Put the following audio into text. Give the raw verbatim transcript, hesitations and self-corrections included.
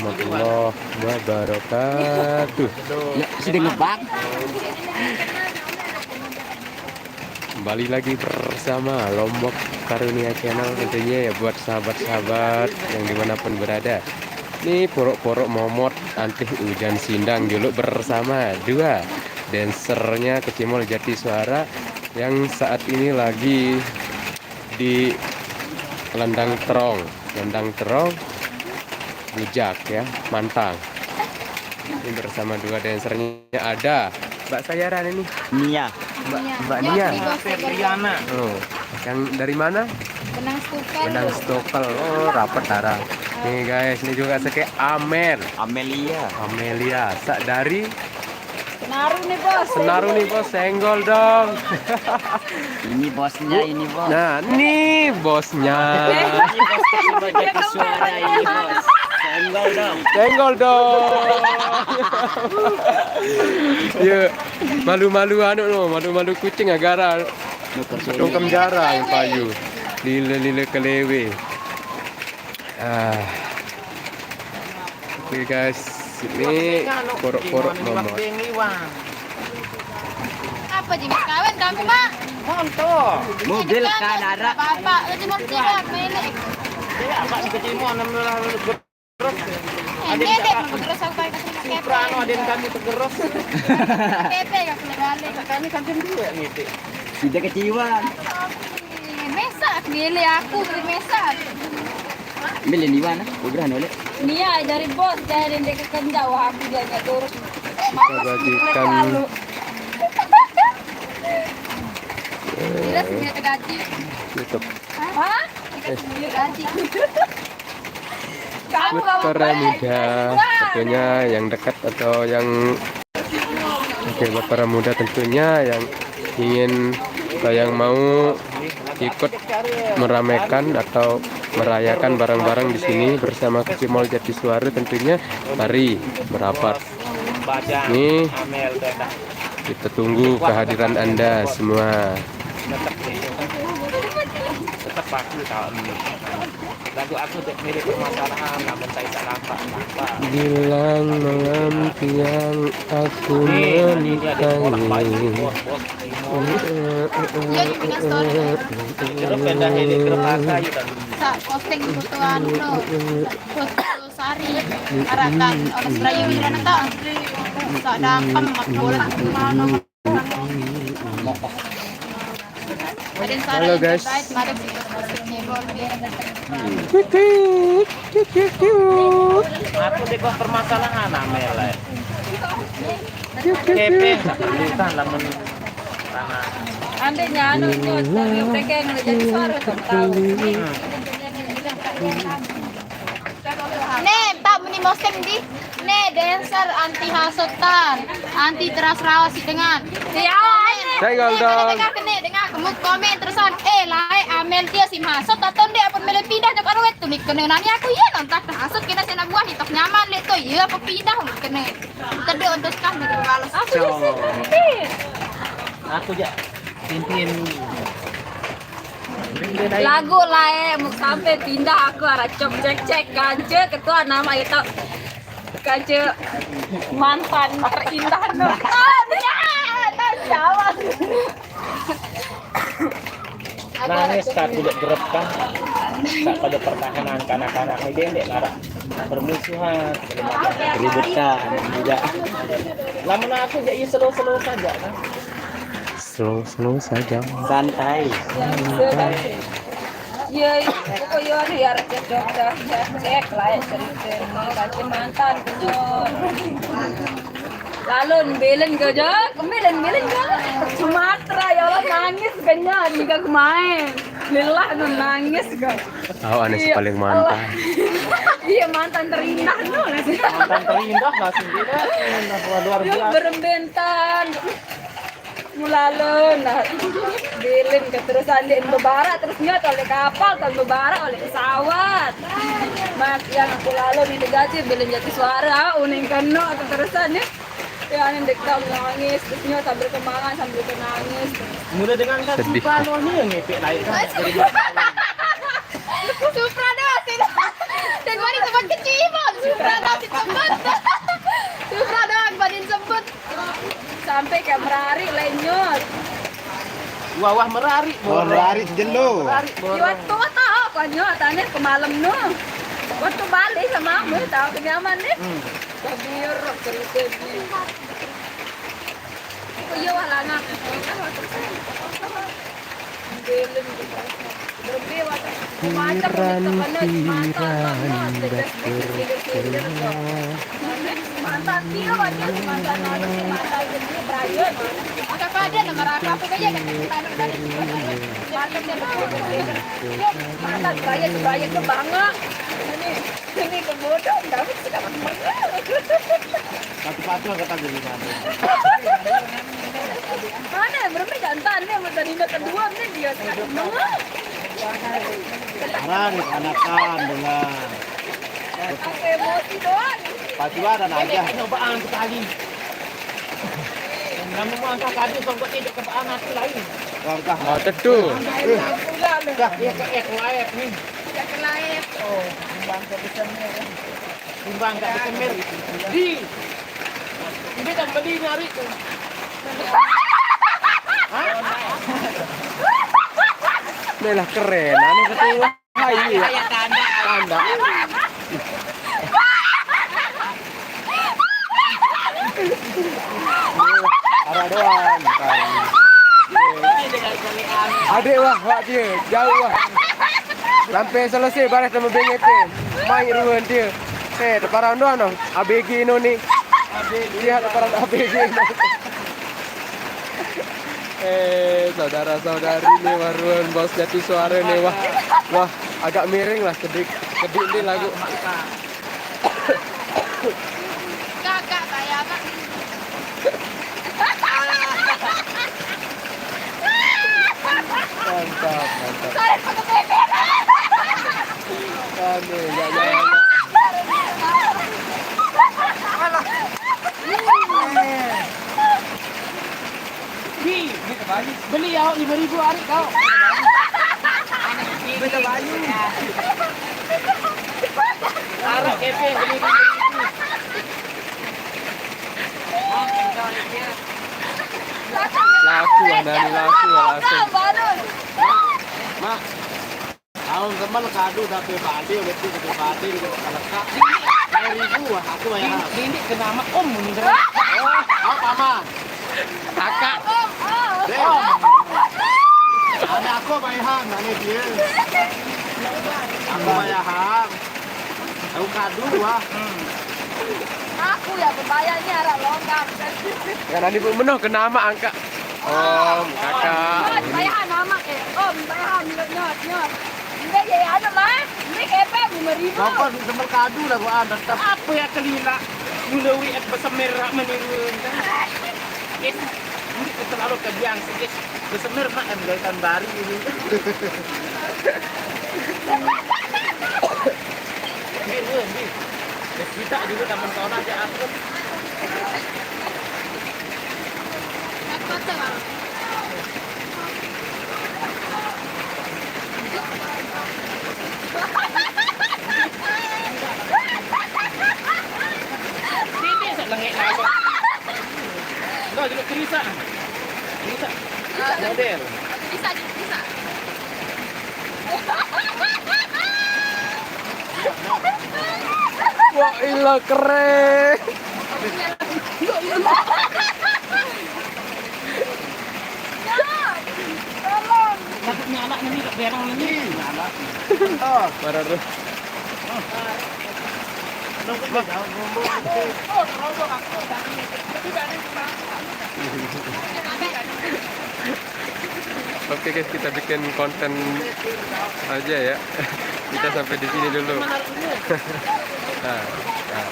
warahmatullahi wabarakatuh. Ya, sudah ngebak. Kembali lagi bersama Lombok Karunia Channel, tentunya ya buat sahabat-sahabat yang dimanapun berada. Ini porok-porok momot antih ujan sindang dulu bersama dua dancernya Kecimol Jati Suara yang saat ini lagi di Lendang Terong, Lendang Terong, Bujak ya, Mantang. Ini bersama dua dancernya, ada Mbak Sayaran ini. Nia. Mbak Nia. Febriana. Oh, yang dari mana? Benang stukan. Benang Stokel. Oh, rapet darah. Nih guys, ini juga seke Amel. Amelia. Amelia, sak dari Senaru nih bos. Senaru nih bos, senggol dong. Ini bosnya, ini bos. Nah, nih bosnya. Ini bos Kecimol Jati Suara ini bos. Senggol dong. Senggol dong. Ya, malu-malu anu no, malu-malu kucing agara. Tungkem jarang payu. Lile-lile kelewe. Ah. Oke guys, ini porok-porok momot. Apa sih kawin kami mak? Mobil kan arak. Bapak itu mau tidak milik. Ya, Pak Kecimol enam belas. Ini deh mau terus aku pakai kasih pakai. Prano ada yang kami tegeros. Pepe ya kembali. Kami kan jam dua nih. Tidak keciwan. Mesak milik aku beli mesak. Ambil yang di mana? Udah nolak. Nia dari bos dari dek kenjau aku jaga terus. Kita bagikan Tidak sih kita gaji. YouTube. Hah? Kita sendiri gaji. Kamu Buat para muda, tentunya yang dekat atau yang Oke, buat para muda tentunya yang ingin atau yang mau ikut meramaikan atau merayakan bareng-bareng di sini bersama Kecimol Jati Suara, tentunya mari merapat. Ini kita tunggu kehadiran Anda semua. Tetap aku tahu. Lagu aku dek mirip permasalahan, namun saya tak nampak nampak. Bilang malam tiang aku Ini ada orang baik, menikahi. Bos, bos. Jadi punya story. Terus pindah ini ke rumah kayu kan. Sa posting foto anu, foto sari. Arakan oleh Serayu Wirana tau. Sa dampem aku bola mana. Ada yang salah Halo, yang guys. Terkait, ada yang positif nih, Bol. Aku dek permasalahan amel. Kepe, bukan lamun tanah. Andainya anu nyot, tapi mereka yang jadi suara tak tahu. Nih, tak muni moseng di. Nih, dancer anti hasutan, anti teras rawas dengan. Ya, Saya gagal. Dengar kene, dengar kamu komen terusan. Eh, lae Amel dia si masuk atau ndek apa mele pindah jok aruet tuh nih kene nani aku iya nonton hasut kena sena buah hitok nyaman lek tuh iya apa pindah kene. Tede untuk kan balas. Aku ya sih. Aku jak pimpin. Lagu lae mau sampai pindah aku arah cok cek cek kaje ketua nama itu kaje mantan terindah no. Oh, dia, tahu siapa? Nangis tak tidak gerep kan. Tak pada pertahanan kanak-kanak ini dia nggak ada permusuhan. Keributan juga. Lamun aku jadi slow-slow saja kan. Slow-slow saja. Santai. Ya, pokoknya ada ya rakyat Jogja, ya cek lah ya cerita ini kaje mantan punya. Lalu belen ke Jog, belen belen ke Sumatera ya Allah nangis kenya juga kemain. Lelah nu nangis ke. Tahu aneh sih paling mantan. Iya mantan terindah nu. Mantan terindah lah sendiri. Wah, luar Yuk biasa. berembentan. Mulalo nah. Bilin keterusan di bebara terus nyot oleh kapal kan bebara oleh pesawat. Mak yang aku lalu ini gaji bilin jadi suara uning kena keterusan ya. Ya ini dek tak nangis terus nyot sambil ke mangan sambil ke nangis. Mula dengan kan Sedih. Supra lo ni yang ngepek lain kan. Supra dah sih. Dan mari tempat kecil bang. Supra dah Sampai kayak merari lenyot. Wah, wah merari. Wah, merari jelo. Merari. Di waktu tahu konyol tanya ke malam nu. Waktu balik sama kamu tahu kenyaman nih. Hmm. Biar cerita ini. Oh iya, wah, lanang. Hiran, hiran, hiran, hiran. Mantan dia, mantan, mantan, mantan, mantan, mantan, Brian. Apa dia nama raka apa aja kan? Mantan dia, mantan, Brian, Brian ke banget. Ini, ini kebodohan, kamu sekarang banget. Satu-satu kata dulu, Bang. Mana yang berembe jantan nih, sama tadi kedua nih dia sekarang banget. Sekarang anakan dengan Aku emosi doang. Pati ada aja. Nyobaan sekali. Kamu mau angkat kaki, songkok tidak ke anak lain. Langkah. Oh, tetu. Dah, ya ke ek layak nih. Tidak ke layak. Oh, bangsa besar nih. Timbang gak kesemir. Di. Ini kan beli nyari tuh. Hah? Ini lah keren, aneh ketua. Hai, iya. Kayak tanda. Tanda. Arah doang. Adek wah, wah dia, jauh wah. Sampai selesai barang sama bengete. Main ruan dia. Eh, teparan doang dong. A B G Inoni. Lihat teparan A B G Inoni. Eh, saudara-saudari nih, wah, ruan bos jatuh suara nih, wah. Wah, agak miring lah, sedikit, sedikit nih lagu. Kakak saya, Kak. Mantap, mantap. Saya pakai bebek. Aduh, ya, ya, ya. Alah. Di, beli ya, lima ribu hari kau. Beli bayu. Arah kepeng, beli lima ribu. Laku, Nani, laku, laku. Mak. Tahun teman kado udah pe bade, udah pe bade, udah kalekak. Dua ribu, wah, aku bayar. Ini kena sama om, ini kena. Oh, apa, Ma? Kakak. Om, om. Deh. Ada aku bayahan, nanya dia. Aku bayahan. Aku kado, wah. Aku ya, bayarnya arah longgar. Ya, nanti bu menoh kena ama angkat. Om, kakak. Nyot, bayahan ama ke. Om, bayahan, nyot, nyot, nyot. Enggak, ya, ada, Ma. Ini kepeng lima ribu. Bapak di tempat kado lah, gua ada. Apa ya kelila? Mulawi et besemir rak meniru. Yes. Ini terlalu kebiang, yes. Besemir mak em dari tahun baru ini. Ini, ini, ini. Ya, kita dulu zaman corona aja akur. Ini saya lengek lah. Enggak, dulu cerita. Cerita. Model. Bisa, bisa. Wah, ilah keren. Maksudnya anak ini tak berang ini. Anak. Oh, baru. Oke guys, kita bikin konten aja ya. Kita sampai di sini dulu. Nah, nah.